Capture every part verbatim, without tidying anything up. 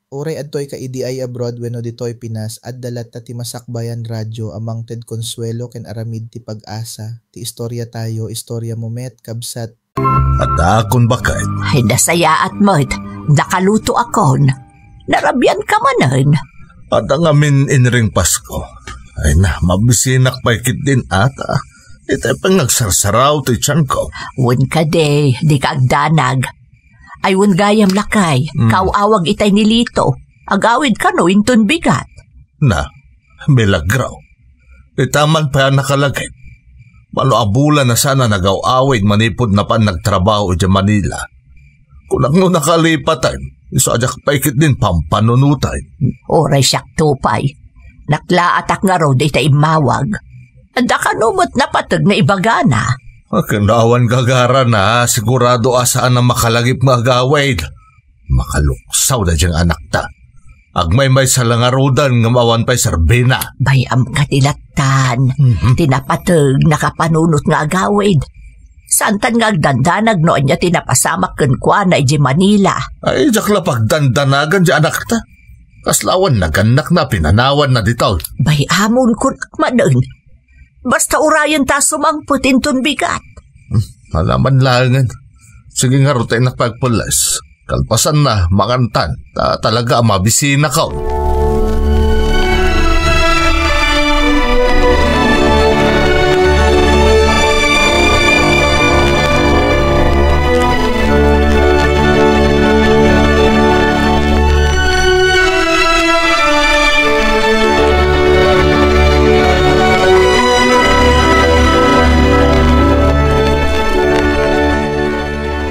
Uray adtoy ka idi ay abroad wenno ditoy Pinas, adda latta ti masakbayan radyo a mangted konsuelo ken aramid ti pag-asa. Ti istorya tayo, istorya mo met, kabsat. Adda akon baket. Ay, nasayaat met. Nakaluto akon. Narabian ka manen. Adda ngamin inring Pasko. Ay na, mabisinak pay ketdin ata. Itay pay nga agsarsaraw ti tiyanko. Wen kadi, di ka agdanag. Ay, wen gayam lakay, Mm. kaaw-awag itay ni Lito. Agawid kano inton bigat. Na, milagro. Ita man pay a nakalagip. Mano a bulan a saan a nagaw-awid manipud napan nagtrabaho idiay Manila. Kunak no nakalipatan, isu a diak pay ketdin pampanunotan. Uray siak to pay. Naklaatak ngarud ita immawag. Adda kano met napateg nga ibagana? Akin awan gagarana, sigurado a saan a makalagip nga agawid. Makaluksaw daydiay nga anakta. Agmaymaysa la ngaruden ngem awan pay serbina. Bay-am kadi lattan. Mhm. Ti napateg, nakapanunot nga agawid. Saantan nga agdandanag no ania ti napasamak kenkuana idiay Manila. Ay, diak la pagdandanagan diay anakta. Kasla awan nagannakna a pinanawanna ditoy. Bay-amon kunak manen. Basta urayenta a sumangpet inton bigat. Hmm, ala man laengen. Sige ngarud ta innak pagpules. Kalpasanna, mangantan. Ta talaga a mabisinakon.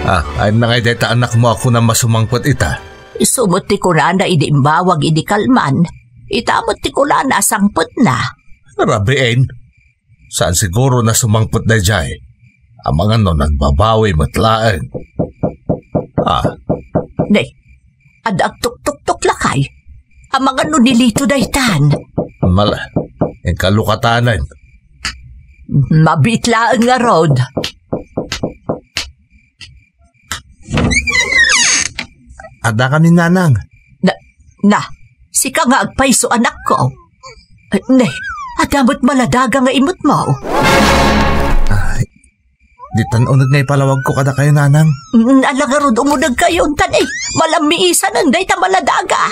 Ah, ay na ngay dayta anakmo a kunam a sumangpet ita? Isu met ti kunana idi immawag idi kalman. Ita met ti kunana a sangpetna. Rabiin. Saan siguro na sumangpet daydiay? Amangan no nagbabawi met laeng. Ah. Nay, adda agtuktuktok lakay. Amangan no ni Lito daytan. Mala, inkalukatanan. Mabiit laeng ngarud. Adda kami, Nanang. Na, na, sika nga agpayso, anakko. Ne, adda met maladaga nga imutmo. Ay, ditan uneg nga ipalawagko kadakayo, Nanang. Mm, ala ngarud, umunegkayo, tan, eh, malammiisanen dayta maladaga.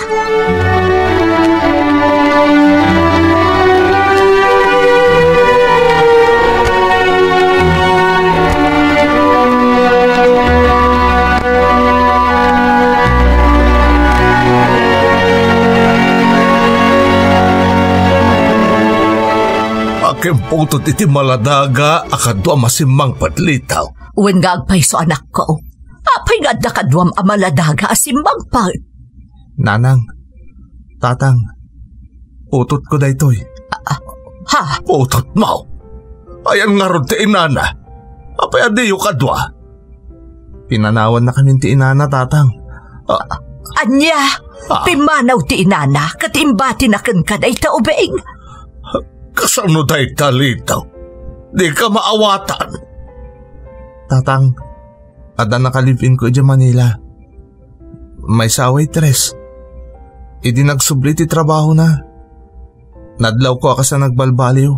Akimputot iti maladaga a kaduam a simmangpet, Lito. Wen nga agpayso, anakko. Apay nga adda kaduam a maladaga a simmangpet? Nanang, Tatang, putotko daytoy. Ah, ah, ha? Putotmo? Ayan ngarud ti inana. Apay a diyo kadua? Pinanawannakamin ti inana, Tatang. Ah. Ania? Ah. Pimmanaw ti inana ket imbatina kenka dayta ubing? Kasano dayta, Lito? Dika maawatan. Tatang, adda naka-live-in ko idiay Manila. Maysa a waitress. Idi nagsubli ti trabahona, nadlawko a kas a nagbalbaliw.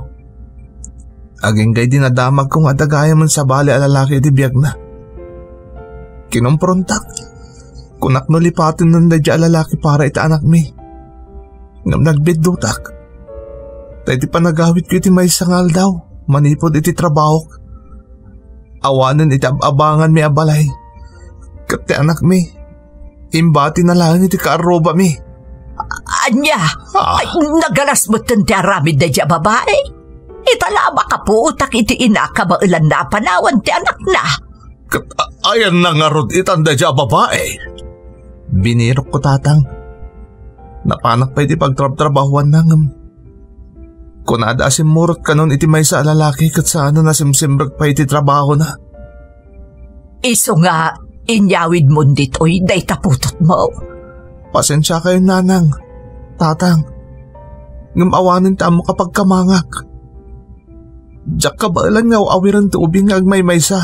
Agingga idi nadamagko nga adda gayamen sabali a lalaki iti biagna. Kinomprontak. Kunak no lipatennon daydiay a lalaki para iti anakmi. Ngem nagbiddutak. Ta iti panagawidko iti maysa nga aldaw, manipud iti trabahok, awanen iti ab-abanganmi a balay. Ket ti anakmi, imbatina laeng iti kaarrubami. Ania? Ah. Ay, nagalas metten ti aramid daydiay a babai. Ita la a makapuotak iti ina a kabaelanna a panawan ti anakna. Ket a-, ayanna ngarud itan daydiay a babai? Binirokko, Tatang. Napanak pay ti pagtrabtrabahuanna ngem kunada a simmurot kanon iti maysa a lalaki ket saanen a simsimrek pay iti trabahona. Isu nga inyawidmon ditoy dayta putotmo? Pasensiakayon, Nanang, Tatang, ngem awanen ti ammok a pagkamangak. Diak kabaelan nga aw-awiren ti ubing nga agmaymaysa.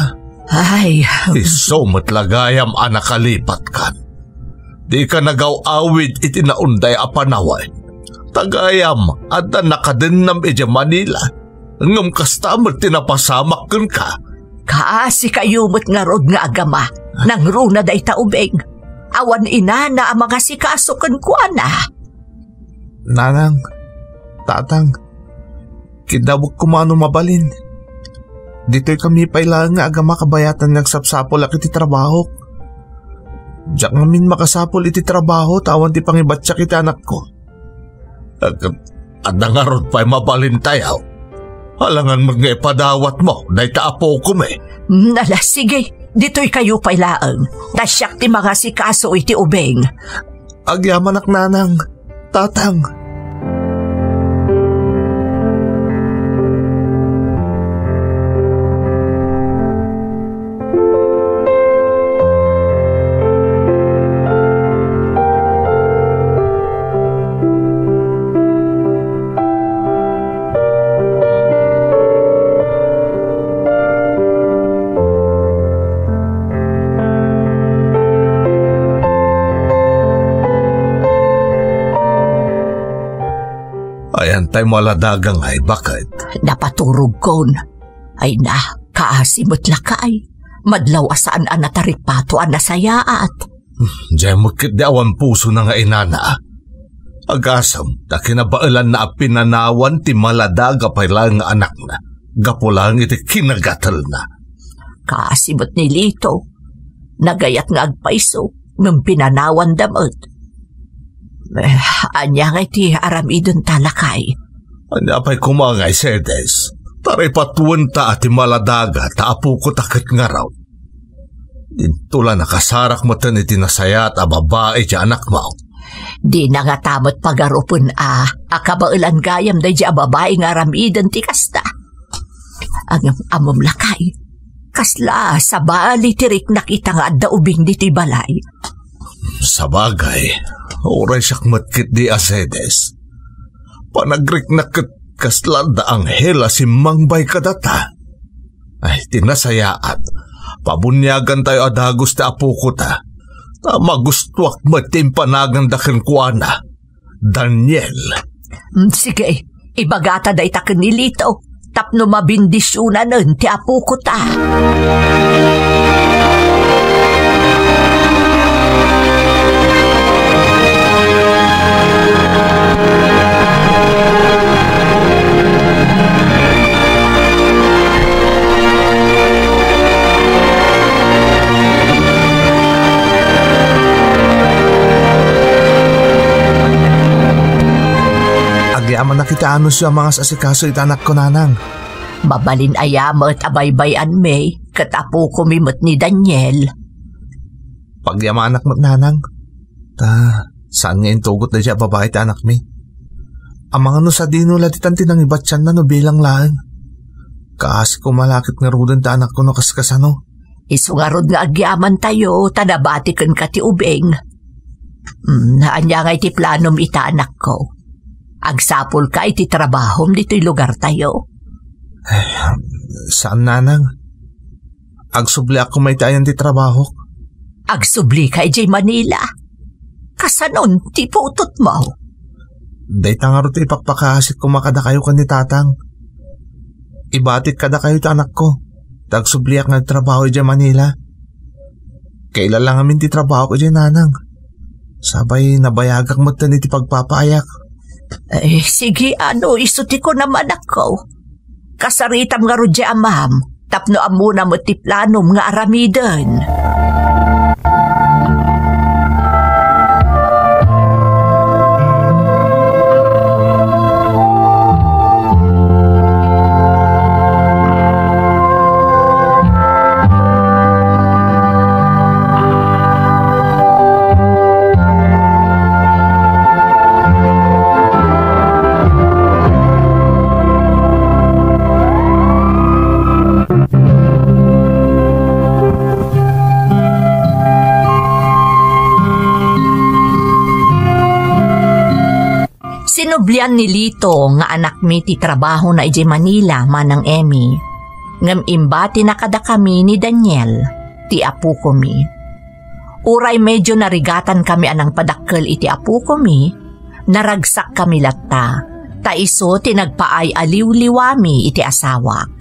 Ay. Isu met la gayam a nakalipatkan. Dika nagaw-awid iti naunday a panawen. Ta gayam, adda nakadennam idiay Manila. Ngem kasta met ti napasamak kenka. Kaasikayo met ngarud nga agama, nangruna dayta ubing. Awan inana a mangasikaso kenkuana. Nanang, tatang, kidawek koma no mabalin. Ditoy kami pay laeng nga agama kabayatan nga agsapsapulak iti trabahok. Diak ngamin makasapul iti trabaho ta awan ti pangibatiak iti anakko. Ket adda ngarud pay mabalintayo. Alangan met nga ipadawatmo dayta apokomi. Nala, sige, ditoykayo pay laeng. Ta siak ti mangasikaso iti ubing. Agyamanak, nanang, tatang. Ayan tay maladaga ngay, baket? Napaturogkon. Ay na, kaasi met lakay. Madlaw a saan a nataripatoan a sayaat. Diay met ketdi awan pusona nga inana. Agasem ta kinabaelanna a pinanawan ti maladaga pay laeng nga anakna gapu laeng iti kinagatelna. Kaasi met ni Lito, nagayat nga agpayso, ngem pinanawanda met. Eh, ania ngay ti aramidenta, lakay? Ania pay koma ngay, Sedes? Taripatuenta a ti maladaga ta apokota ket ngarud. Dinto la nakasarak metten iti nasayaat a babai ti anakmo. Dina ngata met pagarupen a, a kabaelan gayam daydi a babai nga aramiden ti kasta. Ngem ammom lakay, kasla sabali ti riknak ita nga adda ubing ditoy balay. Sabagay, uray siak met ketdi a Sedes. Panagriknak ket kasla adda anghel a simmangbay kadata. Ay, ti nasayaat, pabuniagantayo a dagus ti apokota. Ta magustoak met ti impanaganda kenkuana. Daniel. Mm, sige, ibagata dayta ken ni Lito tapno mabendisionanen ti apokota. Agyamanak iti anusyo a mangasasikaso iti anakko, nanang. Mabalin aya met a baybay-anmi ket apokomi met ni Daniel. Pagyamanak met, nanang. Ta, saan nga intugot daydi a babai ti anakmi? Amangan no sadino la ditan ti nangibatianna no bilang laeng. Kaasi koma la ket ngaruden ti anakko no kaskasano. Isu ngarud nga agyamantayo ta nabati kenka ti ubing. Mm, ania ngay ti planom ita, anakko? Agsapulka iti trabahom ditoy lugartayo? Ay, saan, nanang. Agsubliak koma iti ayan ti trabahok. Agsublika idiay Manila? Kasanon ti putotmo? Dayta ngarud ti ipakpakaasik koma kadakayo ken ni tatang. Ibatik kadakayo ti anakko, ta agsubliak nga agtrabaho idiay Manila. Kaila la ngamin ti trabahok idiay, nanang. Sabay nabayagak metten iti pagpapaayak. Eh, sige, ano isu ti kunam, anakko? Kasaritam ngarud diay amam, tapno ammona met ti planom nga aramiden. Sinublian ni Lito nga anakmi ti trabahona idiay Manila, Manang Emmy. Ngem imbatina kadakami ni Daniel, ti apokomi. Uray medyo narigatankami a nangpadakkel iti apokomi, naragsakkami latta, ta isu ti nagpaay a liwliwami iti asawak.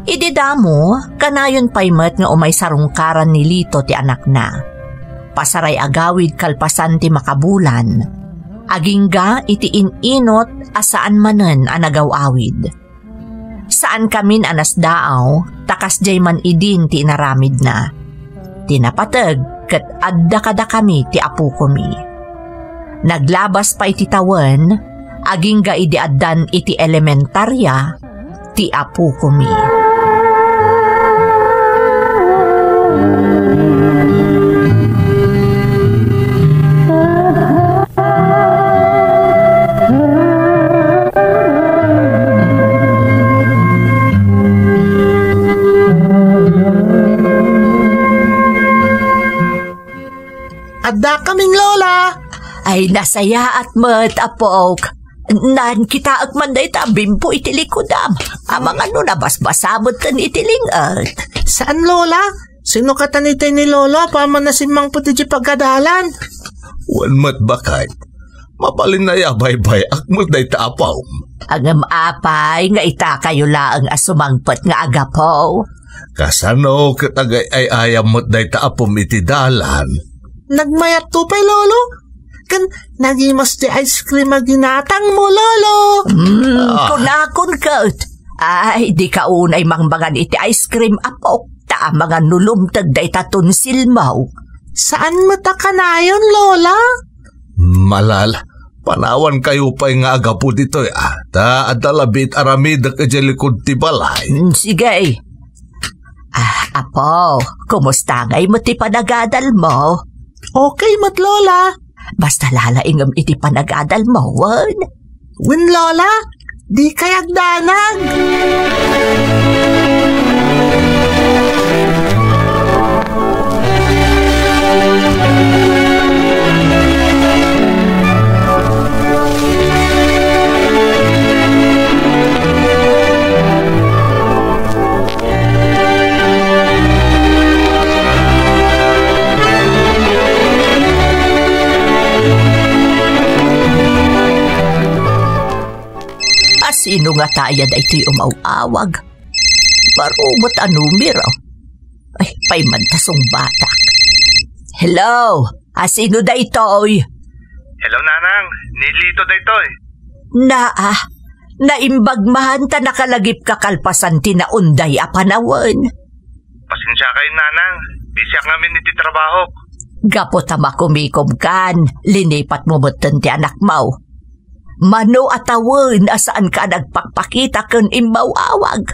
Idi damo, kanayon pay met nga umay sarungkaran ni Lito ti anakna. Pasaray agawid kalpasan ti makabulan, agingga iti in-inot a saan manen a nagaw-awid. Saankamin a nasdaaw, ta kasdiay man idin ti inaramidna. Ti napateg ket adda kadakami ti apokomi. Naglabas pay ti tawen, agingga idi addan iti elementaria ti apokomi. Adda kaming lola! Ay, nasayaat met, apok. Naan kitaek man dayta a bimpo iti likudam. Amangan no nabasbasa metten iti ling-et. Saan, lola? Sino katan itay ni lolo apaman a simmangpet iti pagadalan? Wen met, baket. Mabalin aya a baybay-ak met dayta apom. Ngem apay nga itakayo laeng a sumangpet nga agapo? Kasano ket agay-ay-ayam met dayta apom iti dalan? Nagmayatto pay, lolo. Ken nagimas ti ice cream a ginatangmo, lolo. Mm, Ah. Kunakon ket. Ay, dika unay mangmangan iti ice cream, apok, ta amangan no lumteg dayta tonsilmo. Saan met a kanayon, lola? Malala, panawankayo pay nga agapu ditoy, ah. Ta adda labi ti aramidek idiay likud ti balay. Mm, sige. Ah, apo, kumusta ngay met ti panagadalmo? Okay met, lola. Basta lalaingem iti panagadalmo, wen? Wen, lola. Dikay agdanag. Asino ngata aya daytoy umaw-awag? Baro met a numero. Ay, pay man ta sungbatak. Hello, asino daytoy? Hello, Nanang. Ni Lito daytoy. Naa, naimbag man ta nakalagipka kalpasan ti naunday a panawen. Pasensiakayo, Nanang. Busyak ngamin iti trabahok. Gapu ta makumikomkan, linipatmo metten ti anakmo. Mano a tawen a saanka a nagpakpakita ken immaw-awag?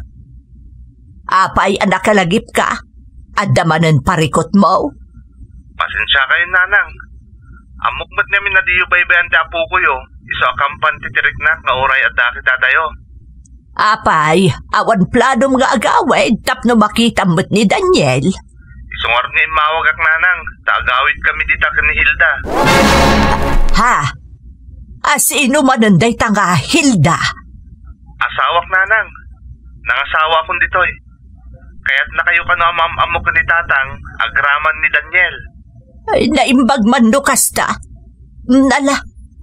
Apay a nakalagipka? Adda manen parikutmo? Pasensiakayo, Nanang. Ammok met ngamin a diyo baybayan ti apokoyo, isu a kampan ti tiriknak nga uray adda kadatayo. Apay, awan planom nga agawid tapno makitam met ni Daniel? Isu ngarud nga immawagak, Nanang, ta agawidkami dita ken ni Hilda. Ha? Asino manen dayta nga Hilda? Asawak, Nanang. Nangasawakon ditoy. Kayatnakayo kano a maam-ammok ken ni Tatang agraman ni Daniel. Ay, naimbag man no kasta. Nala,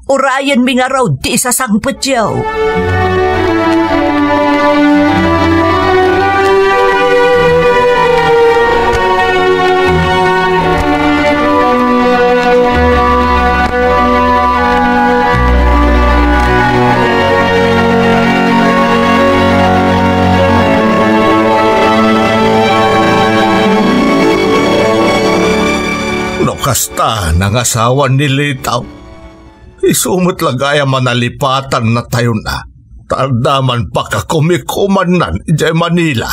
urayenmi ngarud ti isasangpetyo. No kasta, nangasawa ni Lito. Isu met la gayam a nalipatannatayona. Ta adda man pakakumikumannan idiay Manila.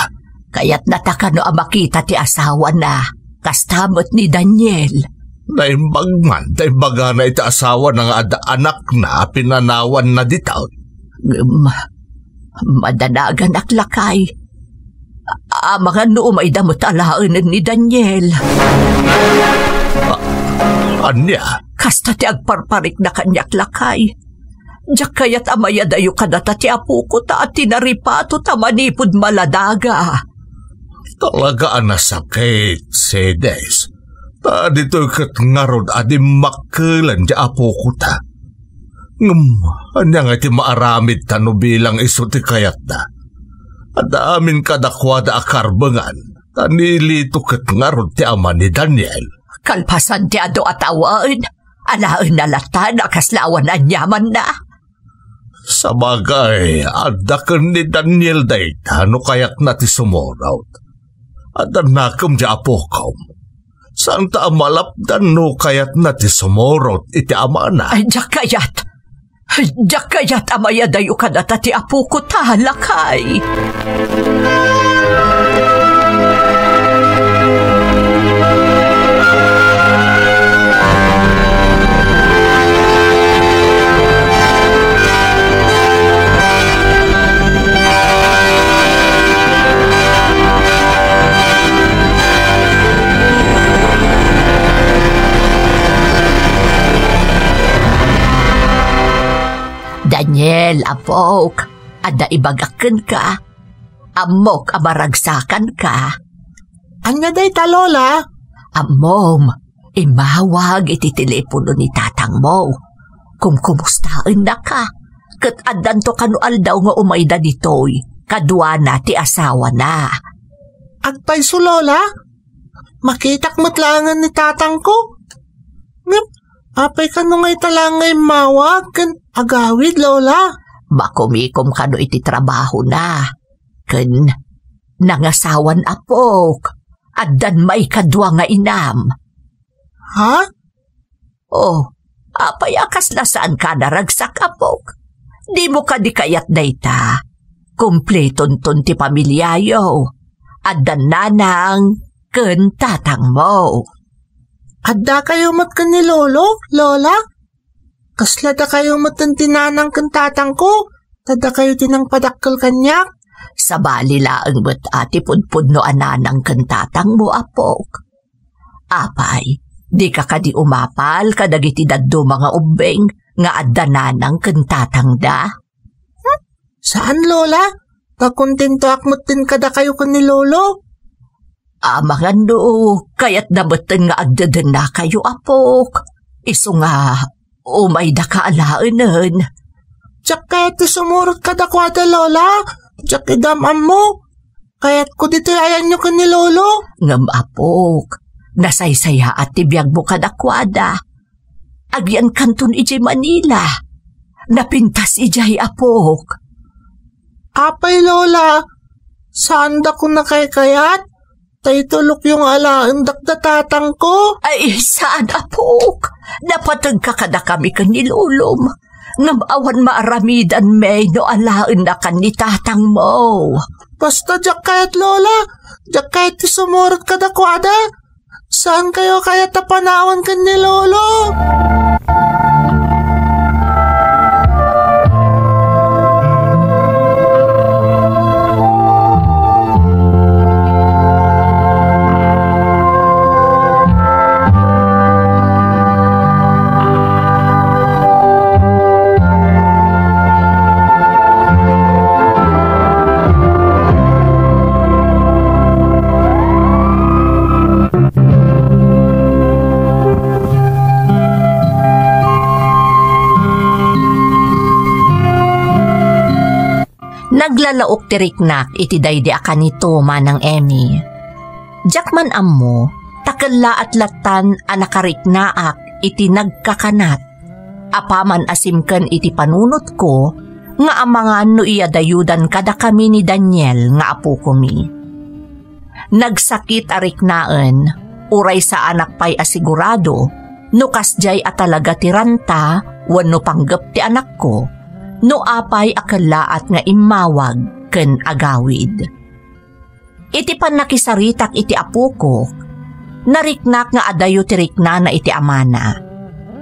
Kayatnata kano a makita ti asawana, kasta met ni Daniel? Naimbag man ta imbagana iti asawana nga adda anakna a pinanawanna dita. Ngem, madanaganak, lakay. A-, amangan no umayda met alaenen ni Daniel. A-, ania? Kasta ti agparparikna kaniak, lakay. Diak kayat a mayadayo kadata ti apoko ta tinaripato ta manipud maladaga. Talaga a nasakit, Cedes. Ta ditoy ket ngarud a dimmakkelan ti apokota. Ngem ania nga iti maaramidta no bilang isu ti kayatna? Adda amin kadakuada a karbengan, ta ni Lito ket ngarud ti ama ni Daniel. Kalpasan ti adu a tawen, alaenna latta a kasla awan aniamanna. Sabagay, adda ken ni Daniel dayta no kayatna ti sumurot. Adda nakem ti apokom. Saanta a malapdan no kayatna ti sumurot iti amana. Ay, diak kayat. Ay, diak kayat a mayadayo kadata ti apoko ta, lakay. Daniel, apok, adda ibagak kenka. Ammok a maragsakanka. Ania dayta, Lola? Ammom, immawag iti telepono ni tatangmo. Kumkumustaennaka. Ket addanto kano aldaw nga umayda ditoy, kaduana ti asawana. Agpayso, Lola? Makitak met laengen ni tatangko. Ngem, apay kano nga ita laeng nga immawag ken agawid, Lola? Makumikom kano iti trabahona. Ken nangasawan, apok. Addan maikadua nga inam. Ha? Oh, apay a kasla saanka a naragsak, apok? Dimo kadi kayat dayta? Kumpletonton ti pamiliayo. Addan nanang ken tatangmo. Addakayo met ken ni Lolo, Lola? Kasla dakayo met ti nanang ken tatangko, ta dakayo ti nangpadakkel kaniak? Sabali laeng met a ti pudpudno a nanang ken tatangmo, apok. Apay, dika kadi umapal kadagiti dadduma nga ubbing nga adda nanang ken tatangda? Hmm? Saan, Lola? Ta kontentoak metten kadakayo ken ni Lolo. Amangan no kayatna metten nga agdedennakayo, apok. Isu nga, umaydaka alaenen. Diak kayat ti sumurot kadakuada, Lola. Diak idam-ammo. Kayatko ditoy ayanyo ken ni Lolo. Ngem, apok, nasaysayaat ti biagmo kadakuada. Agyankanton idiay Manila. Napintas idiay, apok. Apay, Lola, saandakon a kaykayat? Ta itulokyo nga alaendak da tatangko? Ay, saan, apok. Napategka kadakami ken ni Lolom. Ngem awan maaramidanmi no alaennakan ni tatangmo. Basta diak kayat, Lola. Diak kayat ti sumurot kadakuada. Saankayo kayat a panawan ken ni Lolo? Naglalaok ti riknak iti daydi a kanito, Manang Emmy. Diak man ammo, ta kellaat lattan a nakariknaak iti nagkakanat. Apaman a simken iti panunotko nga amangan no iyadayudan kadakami ni Daniel nga apokomi. Nagsakit a riknaen, uray saanak pay a sigurado no kasdiay a talaga ti ranta wenno panggep ti anakko, no apay a kellaat nga immawag ken agawid. Iti pannakisaritak iti apokok, nariknak nga adayo ti riknana iti amana.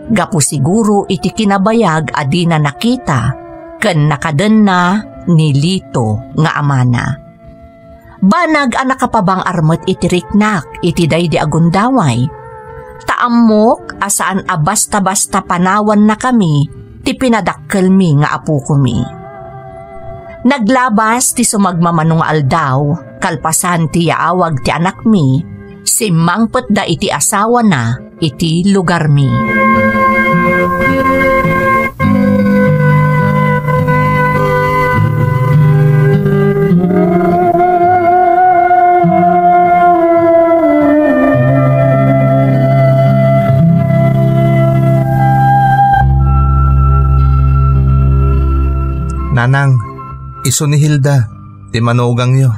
Gapu siguro iti kinabayag a dina nakita ken nakadenna ni Lito nga amana. Banag a nakapabang-ar met iti riknak iti daydi a gundaway. Ta ammok a saan a basta-basta panawannakami ti pinadakkelmi nga apokomi. Naglabas ti sumagmamano nga aldaw, kalpasan ti yaawag ti anakmi, Simmangpetda iti asawana iti lugarmi. Nanang, isu ni Hilda, ti manugangyo.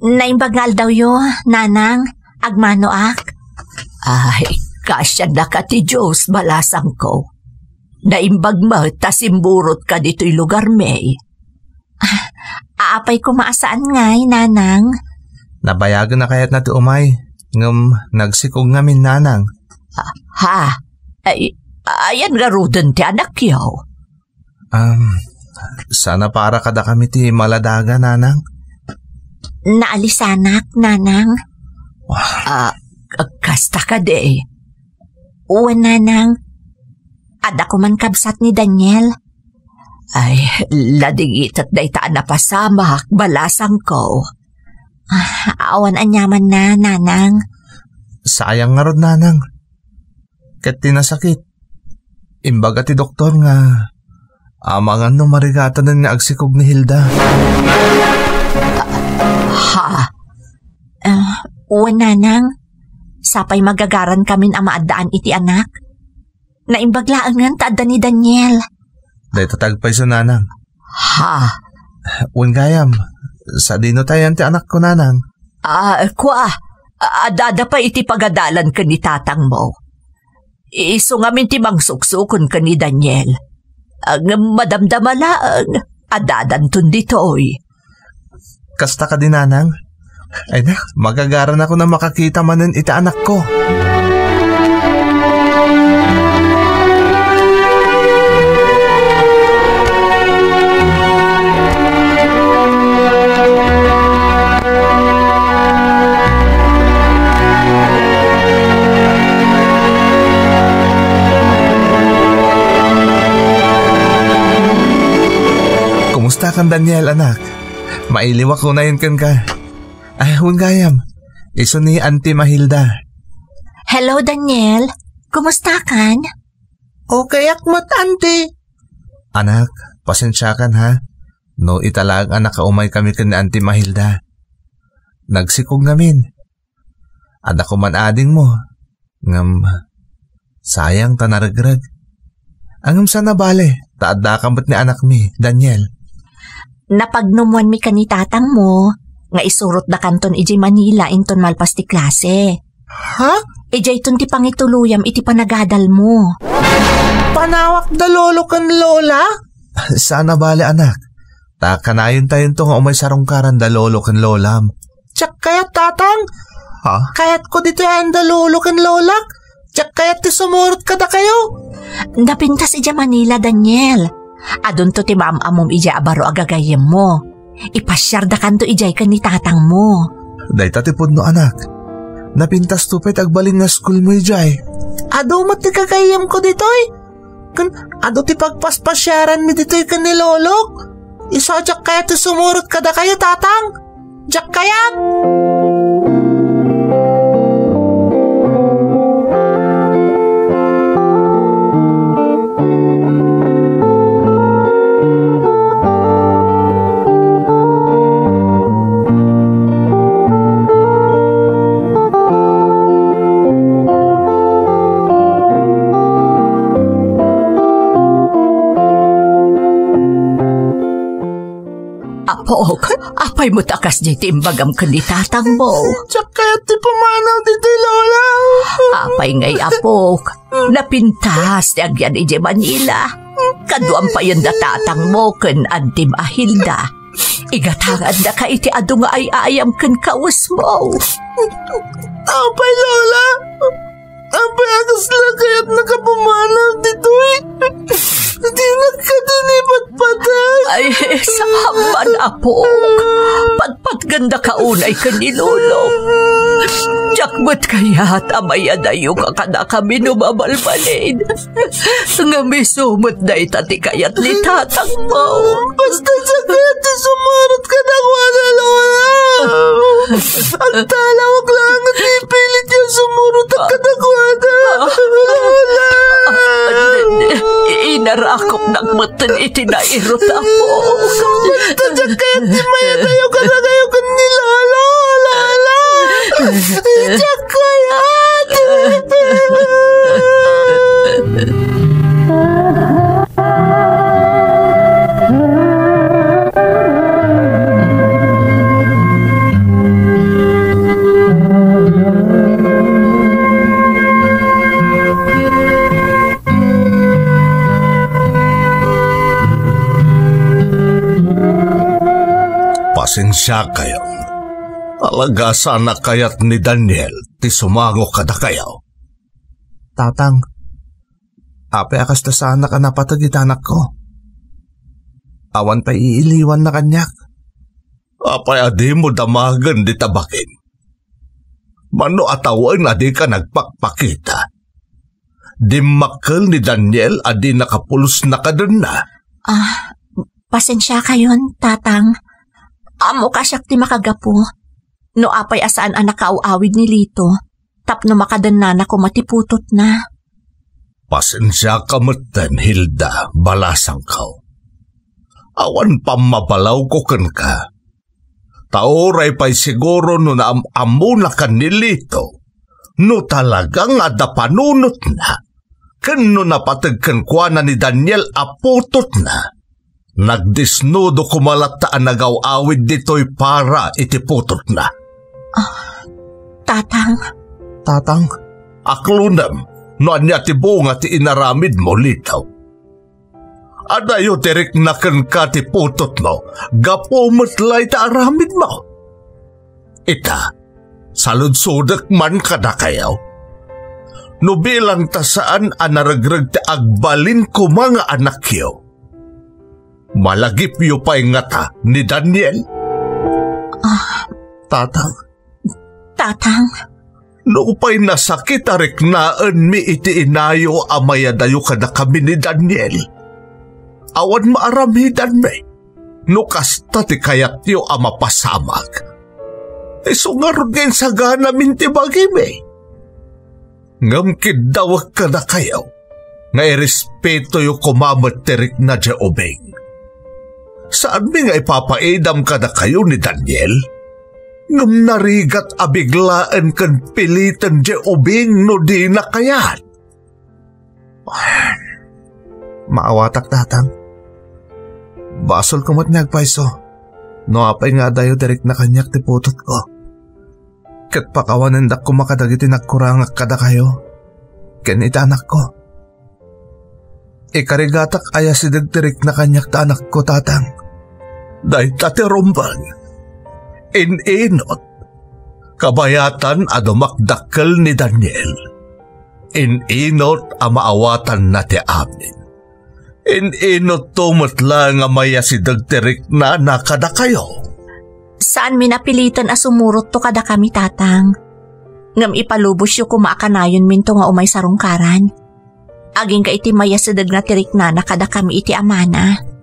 Naimbag nga aldawyo, Nanang. Agmanoak? Ay, kasiannaka ti Dios, balasangko. Naimbag met ta simmurotka ditoy lugarmi. Ah, apay koma a saan ngay, Nanang? Nabayagen a kayatna ti umay, ngem nagsikog ngamin, Nanang. Ah, ha? Ay, ayan ngaruden ti anakyo? Um, sana para kadakami ti maladaga, Nanang. Naalisanak, Nanang. Ah, kasta kadi. Wen, Nanang. Adda koman kabsat ni Daniel. Ay, ladingitek dayta a napasamak, balasangko. Ah, awan aniamanna, Nanang. Sayang ngarud, Nanang. Ket ti nasakit, imbaga ti doktor nga amangan no marigatanen nga agsikog ni Hilda. Ha? Ah, wen, Nanang. Sapay magagarankamin a maaddaan iti anak. Naimbag laengen ta adda ni Daniel. Dayta ti agpayso, Nanang. Ha? Wen gayam, sadino ti ayan ti anakko, Nanang? Ah, kua, adda pay iti pagadalan ken ni tatangmo. Isu ngamin ti mangsuksukon ken ni Daniel. Ngem madamdama laeng, addadanton ditoy. Kasta kadi, Nanang? Ay na, magagaranakon a makakita manen iti anakko. Kumustakan, Daniel, anak? Mailiwak unayen kenka. Ah, wen gayam, isu ni Auntie Mahilda. Hello, Daniel. Kumustakan? Okay ak met, Auntie. Anak, pasensiakan, ha? No ita laeng a nakaumaykami ken ni Auntie Mahilda. Nagsikog ngamin. Adda koman adingmo. Ngem, sayang ta naregreg. Ngem saan a bale, ta addaka met ni anakmi, Daniel. Napagnummoanmi ken ni tatangmo nga isurotdakanton idiay Manila inton malpas ti klase. Ha? Idiayton ti pangituloyam iti panagadalmo. Panawak da lolo ken lola? Saan a bale, anak. Ta kanayontayon nga umay sarungkaran da lolo ken lolam. Diak kayat, tatang. Ha? Kayatko ditoy ayan da lolo ken lolak. Diak kayat ti sumurot kadakayo. Napintas idiay Manila, Daniel. Adunto ti maam-ammom idiay a baro a gagayyemmo. Ipasiardakanto idiay ken ni tatangmo. Dayta ti pudno, anak. Napintasto pay ti agbalin nga schoolmo idiay. Adu met ti gagayyemko ditoy. Ken adu ti pagpaspasiaranmi ditoy ken ni lolok. Isu a diak kayat ti sumurot kadakayo, tatang. Diak kayat. Apok, apay met a kasdiay ti imbagam ken ni tatangmo? Diak kayat ti pumanaw ditoy, Lola. Apay ngay, apok? Napintas ti agyan idiay Manila. Kaduam payen da tatangmo ken Auntie Mahilda. Igatangandaka iti adu nga ay-ayam ken kawesmo. Apay, Lola? Apay a kasla kayatnaka a pumanaw ditoy? Dinak kadi ni patpatay. Ay, saan man, apok. Patpatgandaka unay ken ni lolok. Diak met kayat a mayadayo kadakami no mabalbalin. Ngem isu met dayta ti kayat ni tatangmo. Basta diak kayat ti sumurot kadakuada, Lola. Agtalawak laeng ti ipilityo a sumurot kadakuada, Lola. Inarakopnak metten iti nairut, Apo. Basta diak kayat ti mayadayo kadakayo ken ni Lolo, Lola. Diak kayat. Pasensiakayon. Talaga saan a kayat ni Daniel ti sumango kadakayo. Tatang, apay a kasta saanak a napateg iti anakko? Awan pay iiliwanna kaniak. Apay a dimo damagen dita bagim? Mano a tawen a dika nagpakpakita? Dimmakkel ni Daniel a di nakapulosna kadenna. Ah, pasensiakayon, Tatang. Ammok a siak ti makagapu. No apay a saan a nakaaw-awid ni Lito, tapno makadennana koma ti putotna. Pasensiaka metten, Hilda, balasangko. Awan pammabalawko kenka. Ta uray pay siguro no naam-ammonakan ni Lito, no talaga nga adda panunotna, ken no napateg kenkuana ni Daniel a putotna, nagdesnudo koma latta a nagaw-awid ditoy para iti putotna. Ah, Tatang. Tatang. Aklonem no ania ti bunga ti inaramidmo, Lito. Adayo ti rikna kenka ti putotmo, gapu met la iti aramidmo. Ita, saludsodek man kadakayo. No bilang ta saan a naregreg ti agbalin koma nga anakyo, malagipyo pay ngata ni Daniel? Ah. Tatang. Tatang. Nupay nasakit a riknaenmi iti inayo a mayadayo kadakami ni Daniel, awan maaramidanmi no kasta ti kayatyo a mapasamak. Isu ngarud nga insaganamin ti bagimi. Ngem kiddawek kadakayo nga irespetoyo koma met ti rikna diay ubing. Saanmi nga ipapaidam kadakayo ni Daniel, ngem narigat a biglaen ken piliten diay ubing no dina kayat. Maawatak, Tatang. Basolko met nga agpayso no apay nga adayo ti rikna kaniak ti putotko. Ket pakawanendak koma kadagiti nagkurangak kadakayo ken iti anakko. Ikarigatak a yasideg ti rikna kaniak ti anakko, Tatang. Dayta ti rumbeng. In-inot. Kabayatan a dumakdakkel ni Daniel. In-inot a maawatanna ti amin. In-inotto met laeng a mayasideg ti riknana kadakayo. Saanmi a piliten a sumurotto kadakami, Tatang. Ngem ipalubosyo koma a kanayonminto nga umay sarungkaran. Agingga iti mayasidegna ti riknana kadakami iti amana.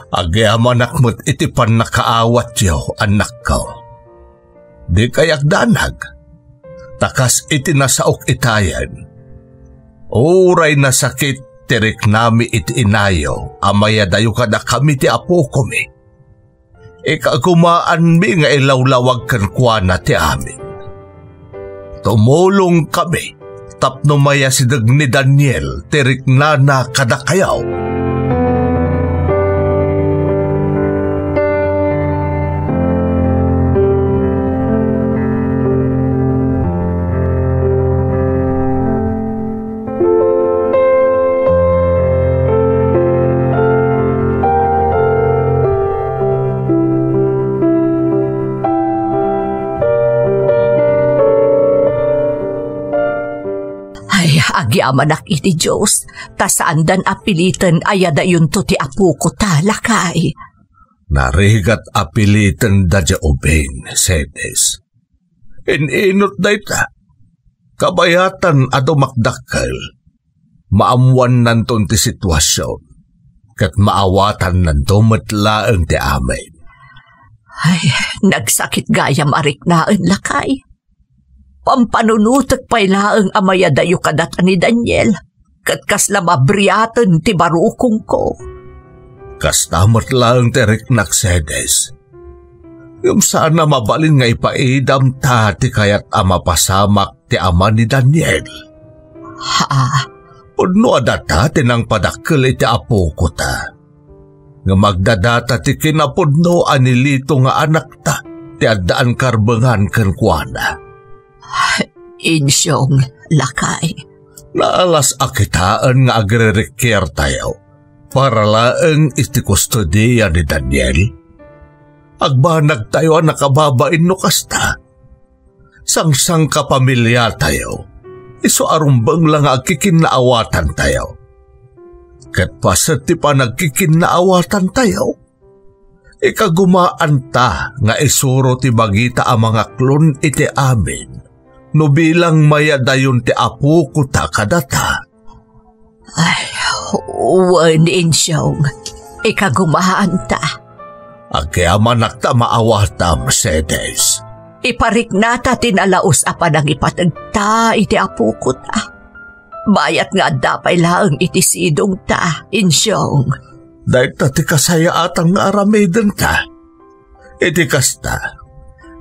Agyamanak met iti pannakaawatyo, annakko. Dikay agdanag. Ta kas iti nasaok itayen, uray nasakit ti riknami iti inayo a mayadayo kadakami ti apokomi, ikagumaanmi nga ilawlawag kenkuana ti amin. Tumulongkami tapno mayasideg ni Daniel ti riknana kadakayo. Ay, agyamanak iti Dios, ta saandan a piliten a yadayonto ti apoko ta, lakay. Narigat a piliten da diay ubing, Cedes. In-inot dayta. Kabayatan a dumakdakkel, maammoannanton ti situasion, ket maawatannanto met laeng ti amin. Ay, nagsakit gayam a riknaen, lakay. Pampanunotek pay laeng a mayadayo kadata ni Daniel, ket kasla mabriaten ti barukongko. Kasta met laeng ti riknak, Cedes. Ngem saan a mabalin nga ipaidamta ti kayat a mapasamak ti ama ni Daniel. Ha? Pudno a data ti nangpadakkel iti apokota. Ngem agdadata ti kinapudno a nilito nga anakta ti addaan karbengan kenkuana. Insyong, lakay. Naalas a kitaen nga agririkiartayo para laeng iti kustodiya ni Daniel. Agbanagtayo a nakababain no kasta. Sangsangkapamiliatayo, isu a rumbeng la nga agkikinnaawatantayo. Ket paset ti panagkikinnaawatantayo, ikagumaanta nga isuro ti bagita a mangaklon iti amin no bilang mayadayon ti apokota kadata. Ay, wen, Insyong, ikagumaanta. Agyamanakta maawatam, Cedes. Ipariknata ti nalaus a panangipategta iti apokota. Bayat nga adda pay laeng iti sidongta, Insyong. Dayta ti kasayaatan nga aramidenta. Iti kasta,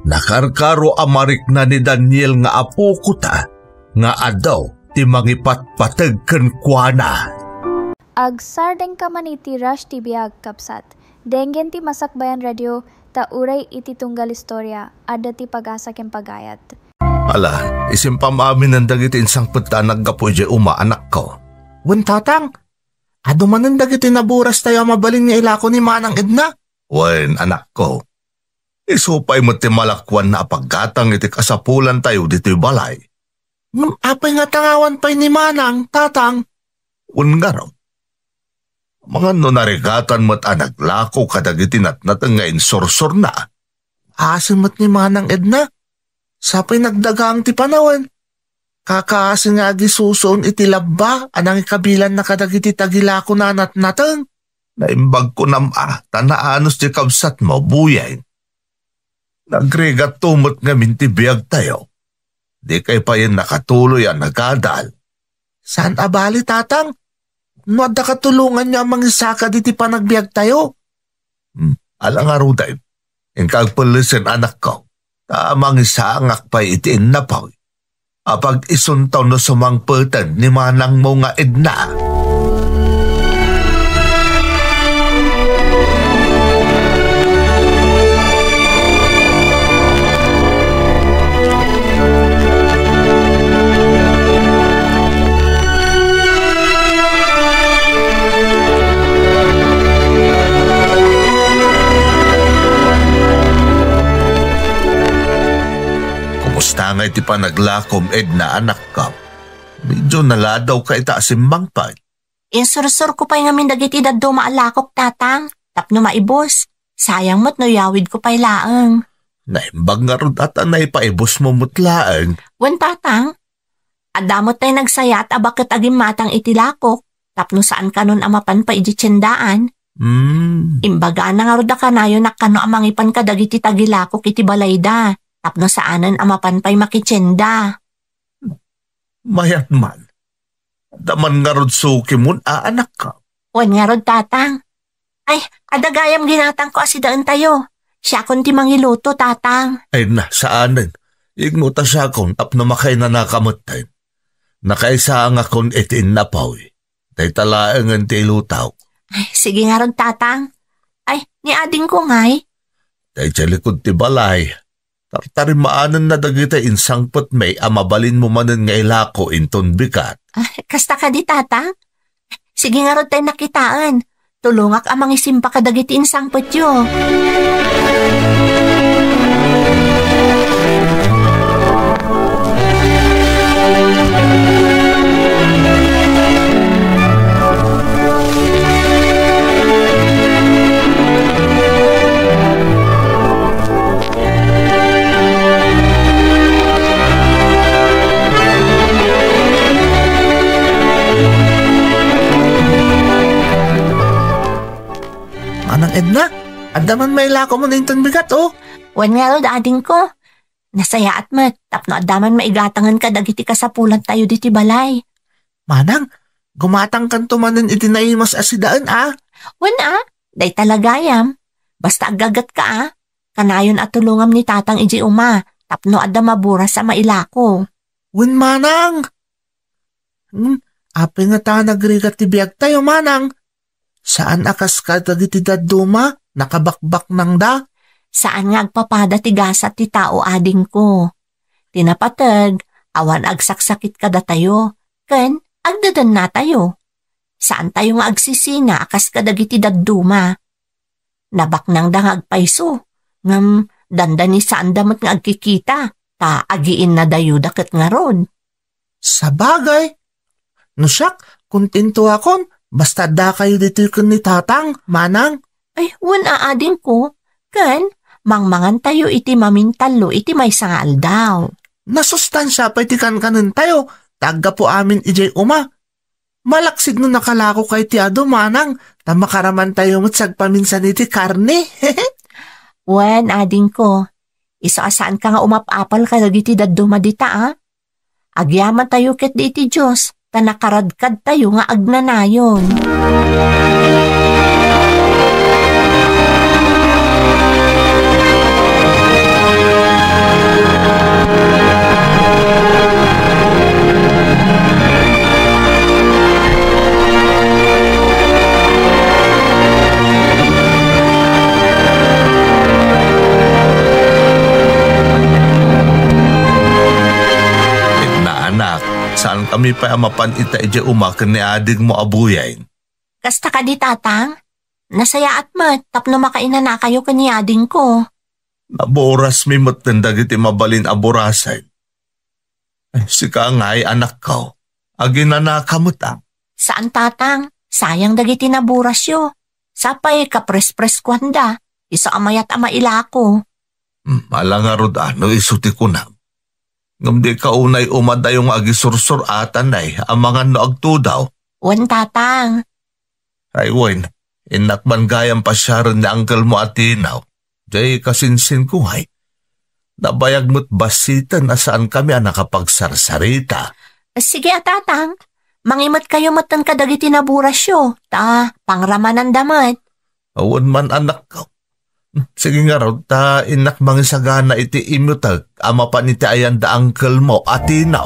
nakarkaro a marikna ni Daniel nga apokota nga adu ti mangipatpateg kenkuana. Agsardengka man iti Rush T V, agkabsat. Denggen ti Masakbayan Radio, ta uray iti tunggal istorya, adda ti pag-asa ken pagayat. Ala, isimpam aminen dagiti insangpet ta naggapu idiay uma, anakko. Wen, tatang, adu manen dagiti naburastayo a mabalin nga ilako ni Manang Edna? Wen, anakko. Isu pay met ti malakuanna a paggatang iti kasapulantayo ditoy balay. Ngem apay nga tangawan pay ni Manang, tatang? Wen ngarud. Amangan no narigatan met a naglako kadagiti natnateng nga insursurna. Asin met ni Manang Edna. Sapay nagdagang ti panawen. Kakaasin nga agisusuon iti labba a nangikabilanna kadagiti tagilakona a natnateng. Naimbag kunam a, ta naanus ti kabsatmo, Buyeng. Nagrigatto met ngamin ti biagtayo. Dikay payen nakatuloy a nagadal. Saan a bali, tatang? No adda katulonganyo a mangisakad iti panagbiagtayo? Hmm, ala ngaruden. Inka agpellesen, anakko, ta mangisangak pay iti innapoy. Apag-isunto no sumangpeten ni manangmo nga Edna. Kumusta ngay ti panaglakom, Edna, anakko? Medyo naladawka ita a simmangpet. Insursurko pay ngamin dagiti dadduma a lakok, tatang, tapno maibus. Sayang met no iyawidko pay laeng. Naimbag ngarud a ta naipaibusmo met laeng. Wen, tatang. Adda met tay nagsayat a baket a gimmatang iti lakok, tapno saan kanon a mapan pay idiay tiendaan. Hmm. Imbagana ngarud a kanayonak kano a mangipan kadagiti tagilakok iti balayda, tapno saanen a mapan pay makitienda. Mayat man. Adda man ngarud sukimon a anakko? Wen ngarud, tatang. Ay, adda gayam ginatangko a sidaentayo. Siakon ti mangiluto, tatang. Ay na, saanen. Igmo ta siakon tapno makainanaka metten. Nakaisangakon iti innapoy. Dayta laengen ti ilutok. Ay, sige ngarud, tatang. Ay, ni adingko ngay? Dayta likud ti balay. Tartarimaanenna dagiti insangpetmi a mabalinmo manen nga ilako inton bigat. Ah, kasta kadi, tatang? Sige ngarud tay nakitaen. Tulongak a mangisimba kadagiti insangpetyo. Manang Edna, adda man mailakom inton bigat, o. Wen ngarud, adingko. Nasayaat met, tapno adda man maigatangen kadagiti kasapulantayo diti balay. Manang, gumatangkanto manen iti naimas a sidaen, a? Wen, a, dayta la gayam. Basta aggagetka, a. Kanayon a tulongam ni Tatang idiay uma, tapno adda maburas a mailako. Wen, manang. Hmm, apay ngata nagrigat ti biagtayo, manang? Saan a kas kadagiti dadduma, nakabakbaknangda? Saan nga agpapada ti gasat ti tao, adingko. Ti napateg, awan agsaksakit kadatayo, ken agdedennatayo. Saantayo nga agsisina a kas kadagiti dadduma. Nabaknangda nga agpayso, ngem dandani saanda met nga agkikita, ta agiinnadayuda ket ngarud. Sabagay, no siak, kontentoakon, basta addakayo ditoy ken ni Tatang, manang. Ay, wen, a, adingko, ken mangmangantayo iti mamintallo iti maysa nga aldaw. Nasustansia pay ti kankanentayo, ta aggapu amin idiay uma. Malaksid no nakalako kay ti adu, manang, ta makaramantayo met sagpaminsan iti karne. Wen, adingko, isu a saanka nga umap-apal kadagiti dadduma dita, a? Agyamantayo ketdi iti Dios, ta nakaradkadtayo nga agnanayon. Edna, anak, saankami pay a mapan ita idiay uma ken ni adingmo a Boying? Kasta kadi, Tatang? Nasayaat met tapno makainanakayo ken ni adingko. Naburasmi metten dagiti mabalin a burasen. Ay, sika ngay, anakko, aginanaka met, a? Saan, Tatang. Sayang dagiti naburasyo. Sapay kaprespreskuanda, isu a mayat a mailako. Hmm, ala ngarud a no isu ti kunam. Ngem dika unay umadayo nga agisursur-atanay amangan no agtudaw. Wen, Tatang. Ay wen, innak man gayam pasiaren ni angkelmo a Tino. Diay kasinsinko ngay. Nabayag met bassiten a saankami a nakapagsarsarita. Sige a, Tatang. Mangimetkayo metten kadagiti naburasyo, ta pangramananda met. Awan man, anakko. Sige ngarud, ta innak mangisagana iti imutek a mapan iti ayan da angkelmo a Tino.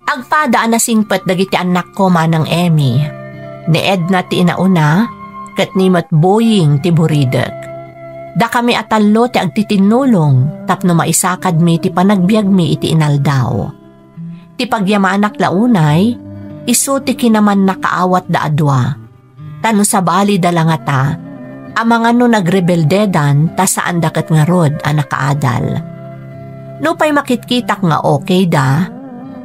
Agpada a nasingpet dagiti annakko, Manang Emmy. Ni Edna ti inauna, ket ni met Boying ti buridek. Dakami a tallo ti agtitinnulong tapno maisakadmi ti panagbiagmi iti inaldaw. Ti pagyamanak la unay, isu ti kinamannakaawatda a dua. Ta no sabalida la ngata, amangan no nagrebeldedan ta saanda ket ngarud a nakaadal. Nupay makitkitak nga okayda,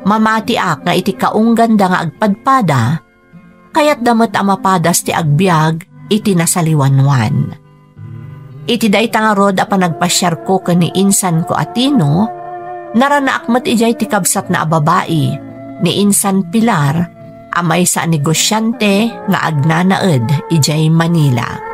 mamatiak nga iti kaungganda nga agpadpada, kayatda met a mapadas ti agbiag iti nasaliwanwan. Iti dayta ngarud a panagpasiarko ken ni insanko a Tino, naranaak met idiay ti kabsatna a babai, ni insan Pilar, a maysa a negosiante nga agnanaed idiay Manila.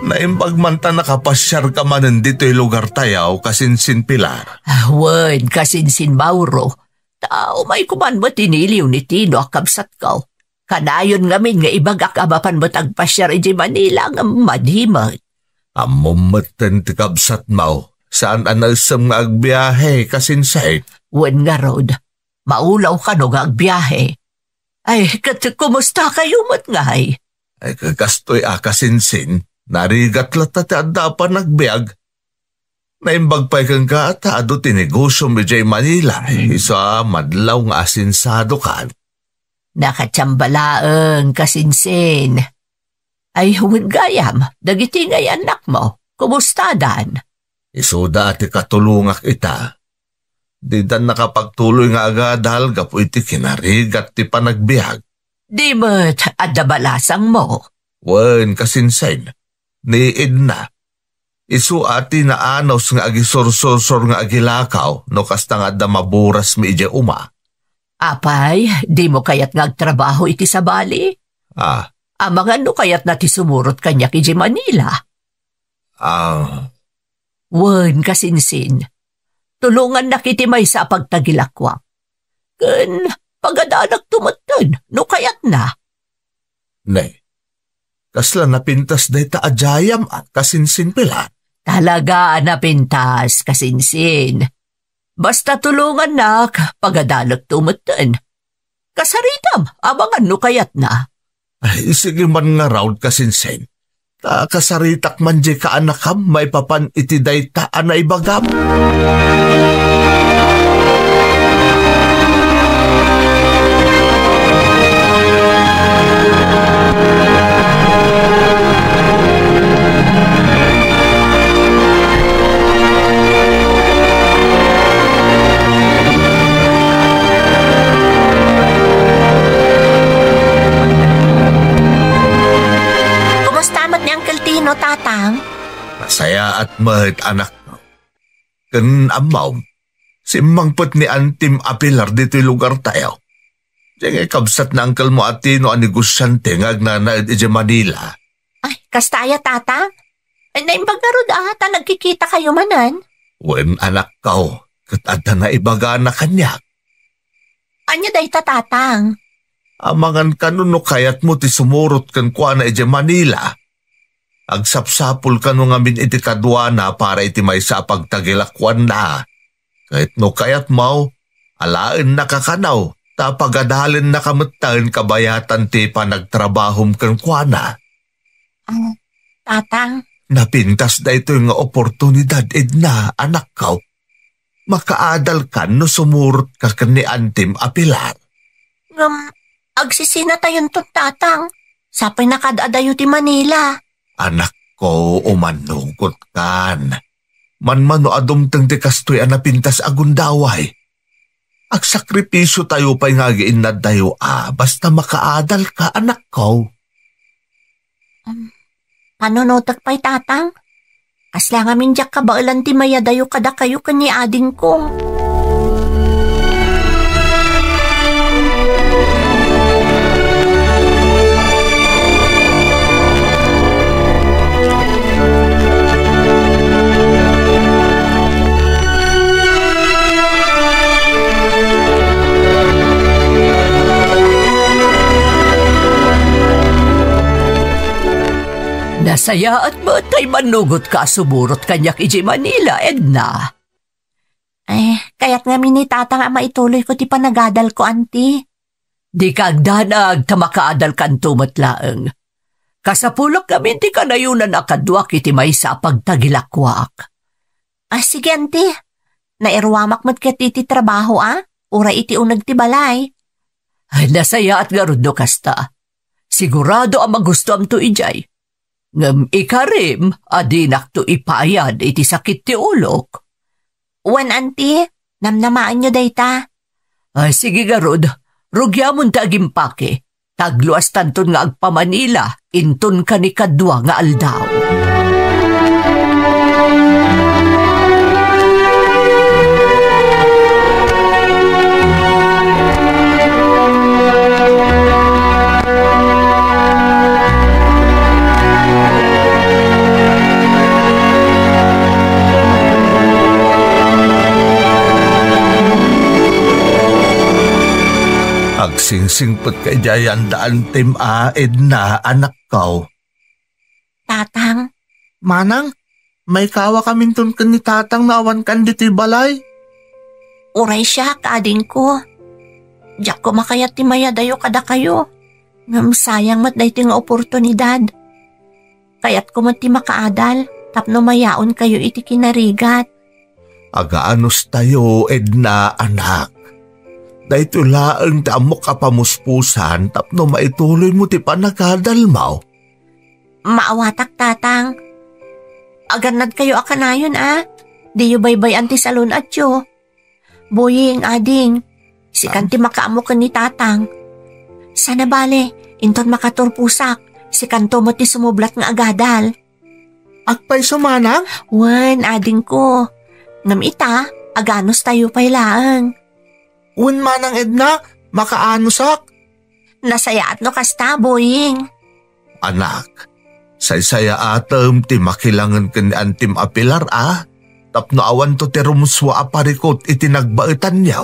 Naimbag man ta nakapasiarka manen ditoy lugartayo, kasinsin Pilar. Ah, wen, kasinsin Mauro. Ta umayko man met iniliw ni Tino a kabsatko. Kanayon ngamin nga ibagak a mapan met agpasiar idiay Manila ngem madi met. Ammom metten ti kabsatmo, saan a naessem nga agbiahe, Kasinsin. Wen ngarud, maulaw kano nga agbiahe. Ay, ket kumustakayo met ngay? Ay, ka-, kastoy a, Kasinsin, narigat latta ti adda a panagbiag. Naimbag pay kenka ta adu ti negosiom idiay Manila, isu a madlaw nga asensadokan. Nakatiamba laeng, Kasinsin. Ay, wen gayam, dagiti ngay annakmo, kumustadan? Isuda ti katulongak ita. Didan nakapagtuloy nga agadal gapu iti kinarigat ti panagbiag. Di met adda balasangmo? Wen, Kasinsin, ni Edna. Isu a ti naanus nga agisursursor nga agilakaw no kasta nga adda maburasmi idiay uma. Apay, dimo kayat nga agtrabaho iti sabali? Ah. Amangan no kayatna ti sumurot kaniak idiay Manila? Ah. Wen, Kasinsin, tulongannak iti maysa a pagtagilakuak. Ken pagadalekto metten no kayatna. Ne, kasla napintas dayta a dayam a, Kasinsin Pilar? Talaga a napintas, Kasinsin. Basta tulongannak, pagadalekto metten. Kasaritam, amangan no kayatna. Ay, sige man ngarud, Kasinsin. Ta kasaritak man diay kaanakam maipapan iti dayta a naibagam. Kumusta met ni Uncle Tino, Tatang? Nasayaat met, anakko. Ken ammom, simmangpet ni Antim a Pilar ditoy lugartayo. Diay ngay kabsat ni Uncle mo a Tino a negosiante nga agnanaed idiay Manila. Ay, kasta aya, Tatang? Ay, naimbag ngarud a, ta nagkikitakayo manen. Wen, anakko, ket adda naibagana kaniak. Ania dayta, Tatang? Amangan kano no kayatmo ti sumurot kenkuana idiay Manila. Agsapsapul kano ngamin iti kaduana para iti maysa a pagtagilakuanna. Ket no kayatmo, alaennaka kano, ta pagadalennaka metten kabayatan ti panagtrabahom kenkuana. Ah, Tatang. Napintas daytoy nga oportunidad, Edna, anakko. Makaadalkan no sumurotka ken ni Antim a Pilar. Ngem, agsisinatayonton, Tatang. Sapay nakaad-adayo ti Manila. Anakko, umannugotkan. Manmano a dumteng ti kastoy a napintas a gundaway. Agsakripisiotayo pay nga agiinnadtayo a basta makaadalka, anakko. Um, panunotek pay, Tatang? Kasla ngamin diak kabaelan ti mayadayo kadakayo ken ni adingko. Nasayaat met ta immannugotka a sumurot kaniak idiay Manila, Edna. Eh, kayat ngamin ni Tatang a maituloyko ti panagadalko, Auntie. Dika agdanag ta makaadalkanto met laeng. Kasapulak ngamin ti kanayonan a kaduak iti maysa a pagtagilakuak. Ah, sige, Auntie. Nairuamak met ket iti trabaho, a? Uray iti uneg ti balay. Ay, nasayaat ngarud no kasta. Sigurado a magustoamto idiay. Ngem ikarim a dinakto ipaayad iti sakit ti ulok. Wen, Auntie, namnamaenyo dayta. Ay, sige ngarud, rugiamon ti agimpake. Tagluastanton nga agpa-Manila inton kanikadua nga aldaw. Agsingsingpetka idiay anda Antim a, Edna, anakko. Tatang, Manang, maikawakaminton ken ni Tatang no awankan ditoy balay. Uray siak, adingko. Diak koma kayat ti mayadayo kadakayo. Ngem sayang met daytoy nga oportunidad. Kayatko met ti makaadal tapno mayaonkayo iti kinarigat. Agaanostayo, Edna, anak. Daytoy laeng ti ammok a pamuspusan tapno maituloymo ti panagadalmo. Maawatak, Tatang. Agannadkayo a kanayon, a. Diyo baybay-an ti salun-atyo. Boying, ading, sikan ti makaammo ken ni Tatang. Sana bale, inton makaturposak, sikanto met ti sumublat nga agadal. Agpayso, Manang? Wen, adingko. Ngem ita, aganustayo pay laeng. Wen, Manang Edna, makaanosak. Nasayaat no kasta, Boying. Anak, saysayaatem ti makilangen ken ni Antim a Pilar a, tapno awanto ti rumsua a parikut iti nagbaetanyo,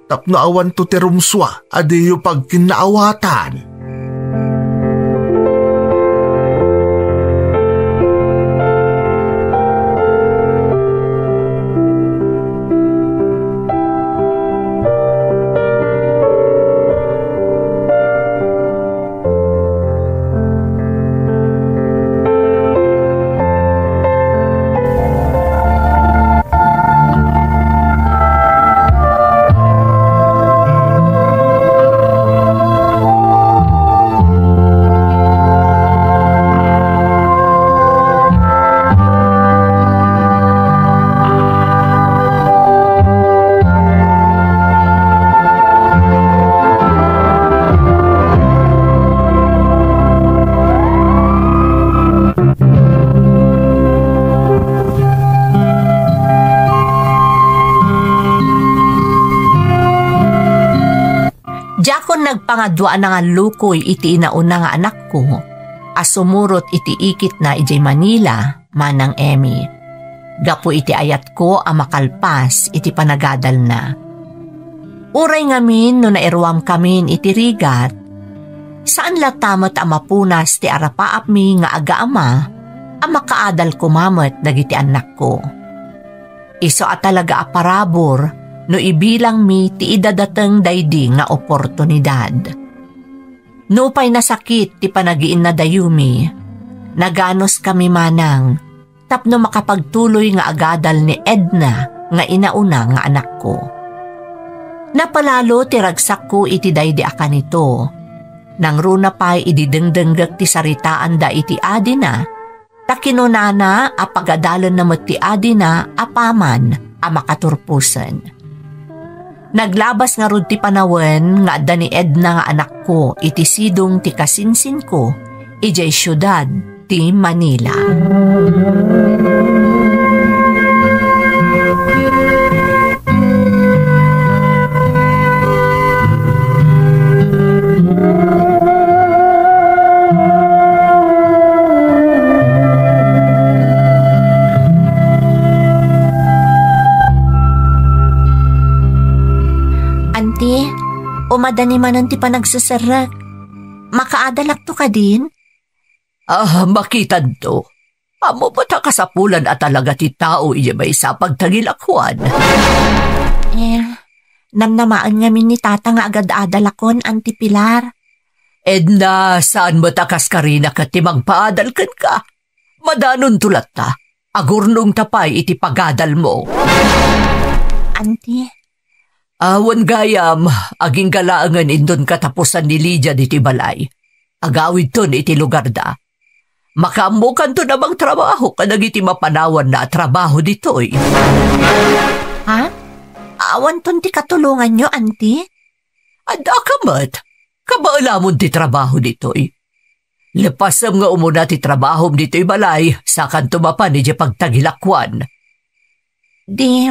tapno awanto ti rumsua a diyo pagkinnaawatan. Diakon nagpangadua a nangallukoy iti inauna nga anakko a sumurot iti ikitna idiay Manila, Manang Emmy, gapu iti ayatko a makalpas iti panagadalna. Uray ngamin no nairuamkamin iti rigat, saan latta met a mapunas ti arapaapmi nga agaama a makaadal koma met dagiti annakko. Isu a talaga a parabur no ibilangmi ti idadateng daydi nga oportunidad. Nupay nasakit ti panagiinnadayumi, naganuskami manang tapno makapagtuloy nga agadal ni Edna nga inauna nga anakko. Napalalo ti ragsakko iti daydi a kanito. Nangruna pay idi dengdenggek ti saritaanda iti adina, ta kinunana a pagadalenna met ti adina apaman a makaturposen. Naglabas ngarud ti panawen nga adda ni Edna nga anakko iti sidong ti kasinsinko idiay siudad ti Manila. Anti, umadani manen ti panagseserrek. Makaadalakto kadin? Ah, makitanto. Ammom met a kasapulan a talaga ti tao idiay maysa a pagtagilakuan. Eh, namnamaen ngamin ni Tata nga agad-adalakon, Anti Pilar. Edna, saan met a kaskarina ket ti magpaadal kenka? Madanonto latta. Agurnongta pay iti pagadalmo. Anti. Awan gayam, agingga laengen inton katapusan ni Lydia ditoy balay. Agawidton iti lugarda. Makaammokanton a mangtrabaho kadagiti mapanawanna a trabaho ditoy. Ha? Awanton ti katulonganyo, Anti? Addaka met. Kabaelamon ti trabaho ditoy. Lepasem nga umuna ti trabahom ditoy balay, sakanto mapan idiay pagtagilakuan. Di,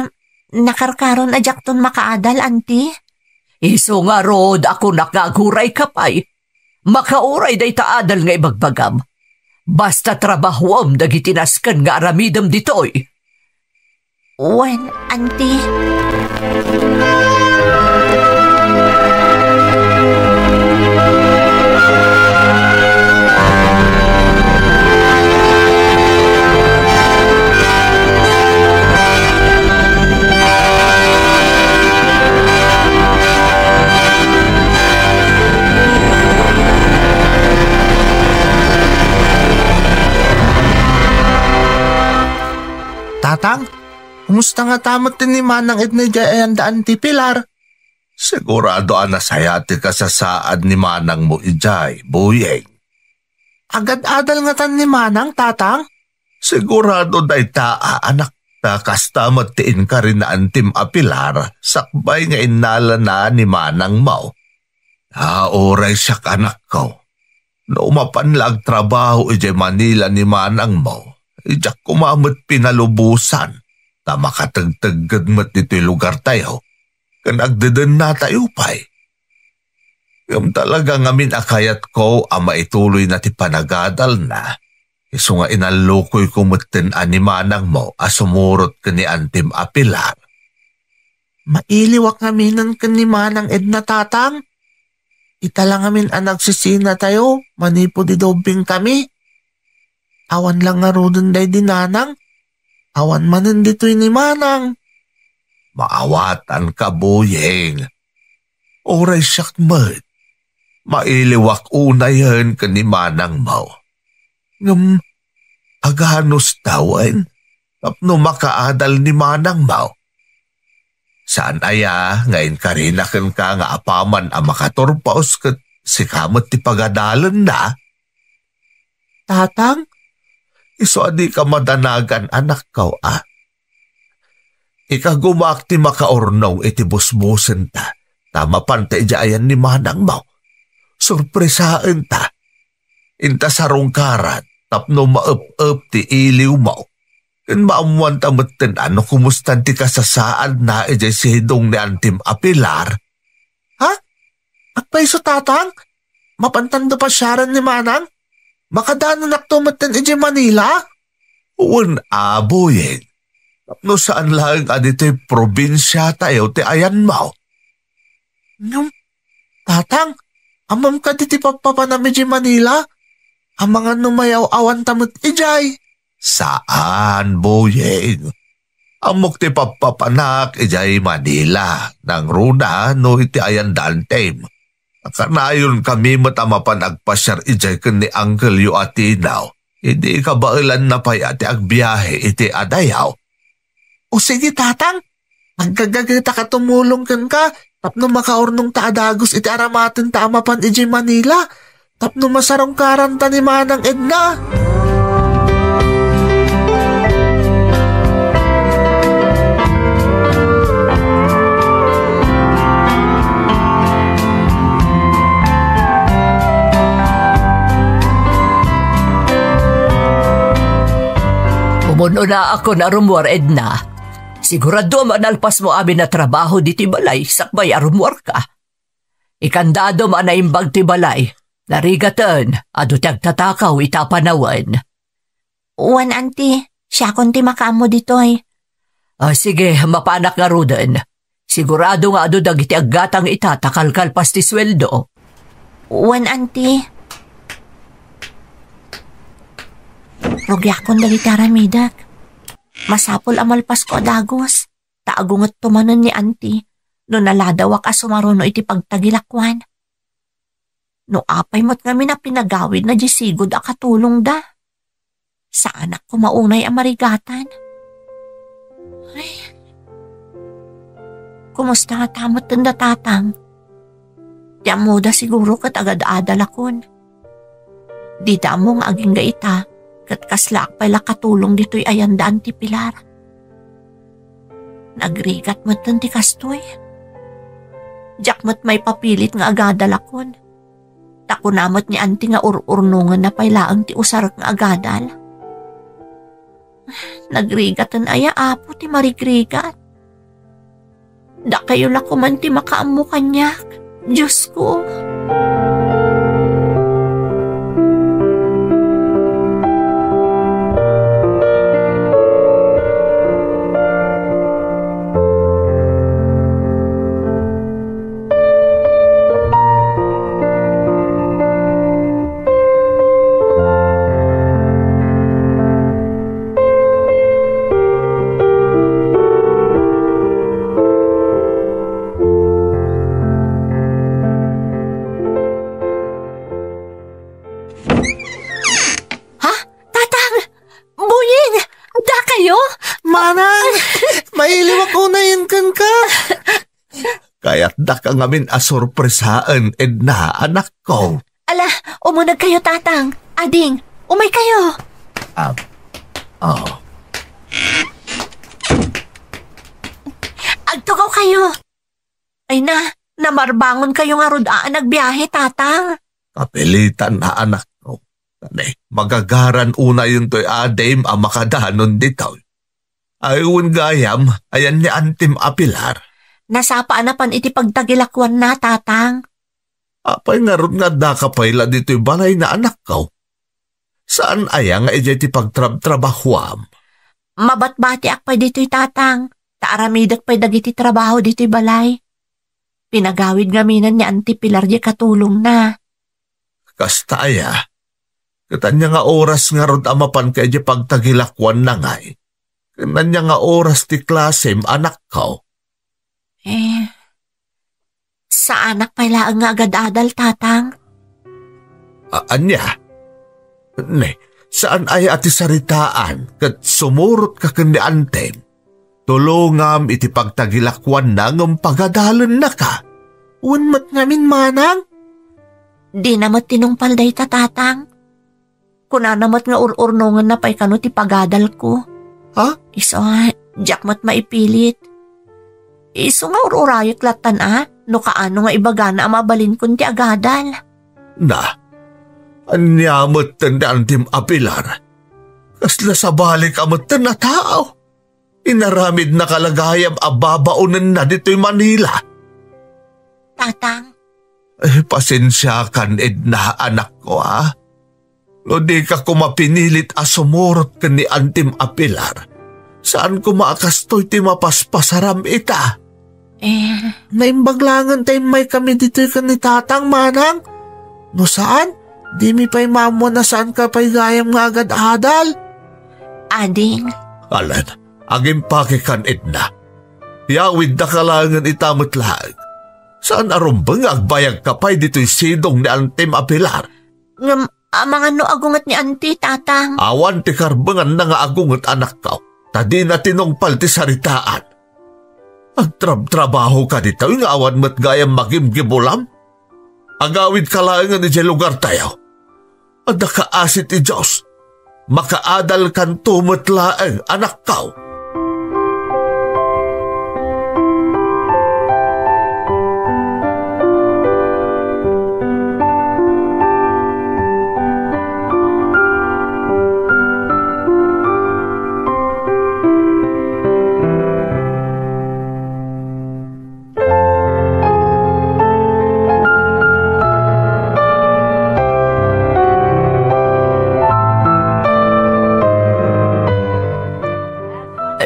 nakarkaron a diakton makaadal, Anti? Isu ngarud a kunak nga agurayka pay. Makauray dayta adal nga ibagbagam. Basta trabahuem dagiti nasken nga aramidem ditoy. Wen, Anti. Tatang, kumusta ngata met ti ni Manang Edna idiay ayanda Auntie Pilar? Sigurado a nasayaat ti kasasaad ni manangmo idiay, Boyeng. Agad-adal ngatan ni Manang, Tatang? Sigurado dayta a, anak, ta kasta met ti inkari ni Antim a Pilar sakbay nga innalana ni manangmo. Ah, uray siak, anakko. No mapan la agtrabaho idiay Manila ni manangmo, diak koma met pinalubosan, ta makategtegged met ditoy lugartayo, ken agdedennatayo pay. Ngem talaga ngamin a kayatko a maituloyna ti panagadalna, isu nga inallukoyko metten a ni manangmo a sumurot ken ni Antim a Pilar. Mailiwak ngaminen ken ni Manang Edna, Tatang. Ita la ngamin a nagsisinatayo manipud idubbingkami. Awan la ngaruden daydi nanang. Awan manen ditoy ni manang. Maawatanka, Boyeng. Uray siak met, mailiwak unayen ken ni manangmo. Ngem, aganos tawen tapno makaadal ni manangmo? Saan aya nga inkarina kenka nga apaman a makaturpos ket sika met ti pagadalenna? Tatang, isu a dika madanagan, anakko, a. Ikagumak ti makaurnong iti busbusenta, ta mapanta idiay ayan ni manangmo. Sorpresaenta. Inta sarungkaran tapno maep-ep ti iliwmo. Ken maammoanta metten a no kumustan ti kasasaadna idiay sidong ni Antim a Pilar. Ha? Agpayso, Tatang? Mapantanto pasiaren ni manang? Makadanonakto metten idiay Manila? Wen a, Boyeng. Tapno saan laeng a ditoy probinsiatayo ti ayanmo. Ngem, Tatang, ammom kadi ti pappapanam idiay Manila? Amangan no mayaw-awanta met idiay. Saan, Boyeng. Ammok ti pappapanak idiay Manila, nangruna no iti ayan da Antim. Kanayon kami met a mapan agpasiar idiay ken ni Uncle Yo a Tinaw. Idi kabaelanna pay a ti agbiahe iti adayaw. O sige, Tatang. Aggagagayta a tumulong kenka tapno makaurnongta a dagus iti aramatenta a mapan idiay Manila tapno masarungkaranta ni Manang Edna. Umun-unaakon a rummuar, Edna. Sigurado a manalpasmo amin a trabaho ditoy balay sakbay a rummuarka. Ikandadom a naimbag ti balay. Narigaten, adu ti agtatakaw ita panawen. Wen, Auntie, siakon ti makaammo ditoy. Ah, sige, mapanak ngaruden. Sigurado nga adu dagiti aggatang ita ta kalkalpas ti sueldo. Wen, Auntie. Rugiakon dagiti aramidek. Masapul a malpasko a dagus, ta agungetto manen ni Auntie no naladawak a sumaruno iti pagtagilakuan. No apay met ngamin a pinagawidna diay sigud a katulongda. Saanak koma unay a marigatan. Ay. Kumusta ngata metten da Tatang? Ti ammoda siguro ket agad-adalakon. Dida ammo nga agingga ita, ket kaslaak pay la katulong ditoy ayan da Auntie Pilar. Nagrigat metten ti kastoy. Diak met maipapilit nga agadalakon. Ta kuna met ni Auntie nga ur-urnongenna pay laeng ti usarek nga agadal. Nagrigaten aya, Apo, ti marigrigat. Dakayo la koman ti makaammo kaniak, Diosko. Ha? Tatang! Boying! Dakayo! Manang, mailiwak unayen kenka. Kayatdaka ngamin a sorpresaen, Edna, anakko. Ala, umuneg kayo, Tatang. Ading, umay kayo. Ah, oh. Agtugaw kayo. Ay na, namarbangon kayo ngarud a nagbiahe, Tatang. Kapilitan na, anakko. Kani, magagaran unayen toy adim a makadanon ditoy. Ay, wen gayam, ayan ni Antim a Pilar. Nasapa a napan iti pagtagilakuanna, Tatang. Apay ngarud nga addaka pay la ditoy balay na, anakko? Saan aya nga idiay ti pagtrabtrabahuam? Mabatbatiak pay ditoy, Tatang, ta aramidek pay dagiti trabaho ditoy balay. Pinagawid ngaminen ni Anti Pilar diay katulongna. Kasta aya? Ket ania nga oras ngarud a mapanka idiay pagtagilakuanna ngay? Ken ania nga oras ti klasem, anakko? Eh, saanak pay laeng nga agad-adal, Tatang. A-, ania? Ne, saan aya ti saritaan ket sumurotka ken ni Antim? Tulongam iti pagtagilakuanna ngem pagadalennaka. Wen met ngamin, manang? Dina met tinungpal dayta, Tatang. Kunana met nga ur-urnongenna pay kano ti pagadalko. Ha? Isu, diak met maipilit. Isu nga ur-urayek lattan a, no kaano nga ibagana a mabalinkon ti agadal. Na, ania metten ti Antim a Pilar? Kasla sabali ka metten a tao. Inaramidna ka la gayam a babaonenna ditoy Manila. Tatang. Eh, pasensiakan, Edna, anakko, a. No dika koma pinilit a sumurot ken ni Antim a Pilar, saan koma a kastoy ti mapaspasaram ita. Eh. Naimbag laengen ta immaykami ditoy ken ni Tatang, manang. No saan, dimi pay maammo a saanka pay gayam nga agad-adal. Ading. Alan, agimpakekan, Edna. Iyawiddaka laengen ita met laeng. Saan a rumbeng nga agbayagka pay ditoy sidong ni Antim a Pilar? Ngem, amangan no agunget ni Anti, Tatang. Awan ti karbenganna nga agunget, anakko, ta dina tinungpal ti saritaan. Agtrabtrabahoka ditoy nga awan met gayam magimgibulam? Agawidka laengen idiay lugartayo. Adda kaasi ti Dios. Makaadalkanto met laeng, anakko.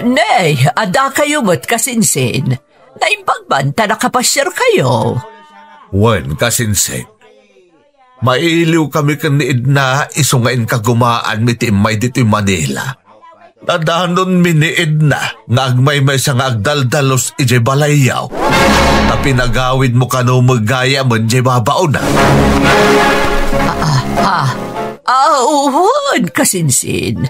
Nay, adda kayo met kasinsin. Naimbag man ta nakapasiarkayo. Wen, kasinsin. Mailiwkami ken ni Edna isu nga inkagumaanmi ti immay ditoy Manila. Nadanonmi ni Edna nga agmaymaysa nga agdaldalus idiay balayyo. Ta pinagawidmo kano met gayamen diay babaona. Ah, ah, ah. Ah, wen, kasinsin.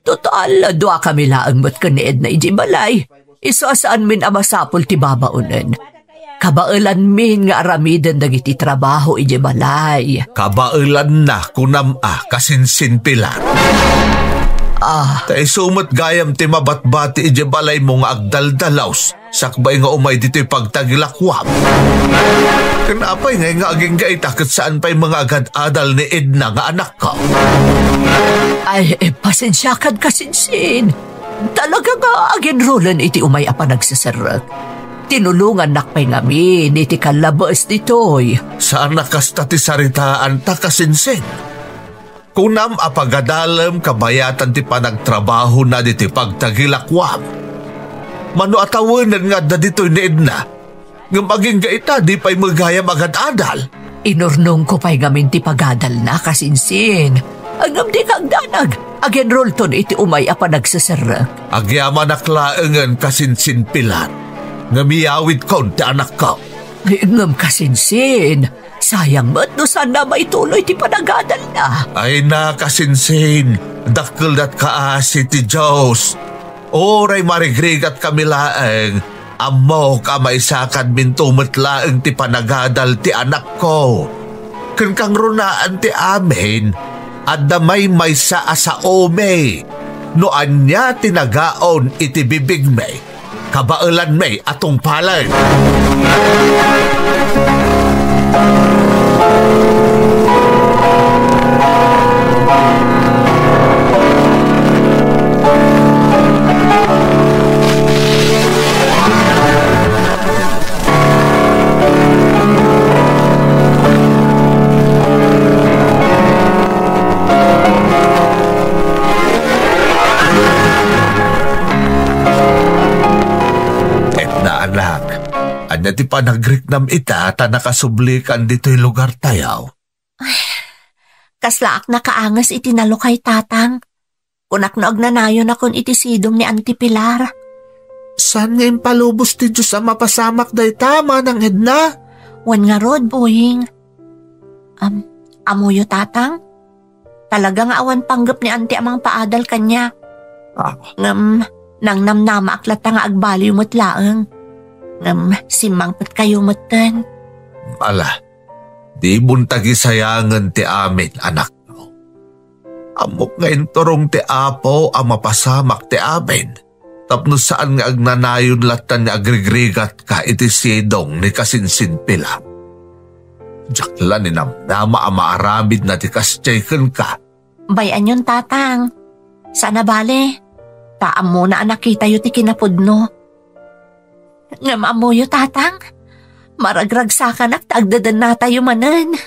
Total, duakami laeng met ken ni Edna idiay balay. Isu a saanmin a masapul ti babaonen. Kabaelanmin nga aramiden dagiti trabaho idiay balay. Kabaelanna, kunam a, kasinsin Pilar. Ah. Ta isu met gayam ti mabatbati idiay balaymo nga agdaldalus sakbay nga umay ditoy pagtagilakuam. Ken apay ngay nga agingga ita ket saan pay nga agad-adal ni Edna nga anakko? Ay, eh, pasensiakan kasinsin. Talaga nga aginrulen iti umay a panagseserrek. Tinulongannak pay ngamin iti kallabes ditoy. Saan a kasta ti saritaan ta, kasinsin. Kunam a pagadalem kabayatan ti panagtrabahona ditoy pagtagilakuam. Mano a tawenen nga adda ditoy ni Edna? Ngem agingga ita, di pay met gayam agad-adal. Inurnongko pay ngamin ti pagadalna, kasinsin. Ngem dika agdanag, agenrolton iti umay a panagseserrek. Agyamanak laengen, kasinsin Pilar. Ngem iyawidkon ti anakko. Ngem kasinsin, sayang met no saanna maituloy ti panagadalna. Ay na, kasinsin, dakkel dat kaasi ti Dios. Uray marigrigatkami laeng, ammok a maisakadminto met laeng ti panagadal ti anakko. Ken kangrunaan ti amin, adda maymaysa a saomi. No ania ti nagaon iti bibigmi, kabaelanmi a tungpalen. Edna, anak, ania ti panagriknam ita ta nakasublikan ditoy lugartayo? Kaslaak nakaanges iti nalukay, Tatang. Kunak no agnanayonakon iti sidong ni Auntie Pilar. Saan nga impalubos ti Dios a mapasamak dayta, Manang Edna? Wen ngarud, Boying. Am, ammoyo, Tatang? Talaga nga awan panggep ni Auntie a mangpaadal kaniak. Ah. Ngem, nangnamnamaak latta nga agbaliw met laeng. Ngem, simmangpetkayo metten. Ala, di mon tagisayangen ti amin, anakko. Ammok nga inturong ti Apo a mapasamak ti amin, tapno saan nga agnanayon latta nga agrigrigatka iti sidong ni Kasinsin Pilar. Diak la ninamnama a maaramidna ti kasdiay kenka. Bay-anyon, Tatang. Saan a bale, ta ammona a nakitayo ti kinapudno. Ngem ammoyo, Tatang, maragragsakanak ta agdedennatayo manen.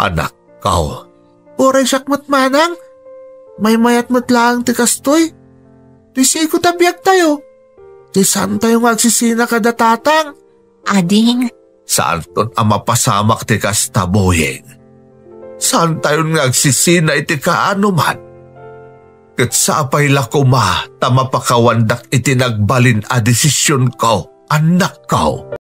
Anakko. Uray siak met, Manang. Maymayat met laeng ti kastoy. Ti sigo ta biagtayo. Ti saantayo nga agsisina kada Tatang. Ading. Saanton a mapasamak ti kasta, Boying. Saantayon nga agsisina iti kaanoman. Ket sapay la koma ta mapakawandak iti nagbalin a desisionko, anakko.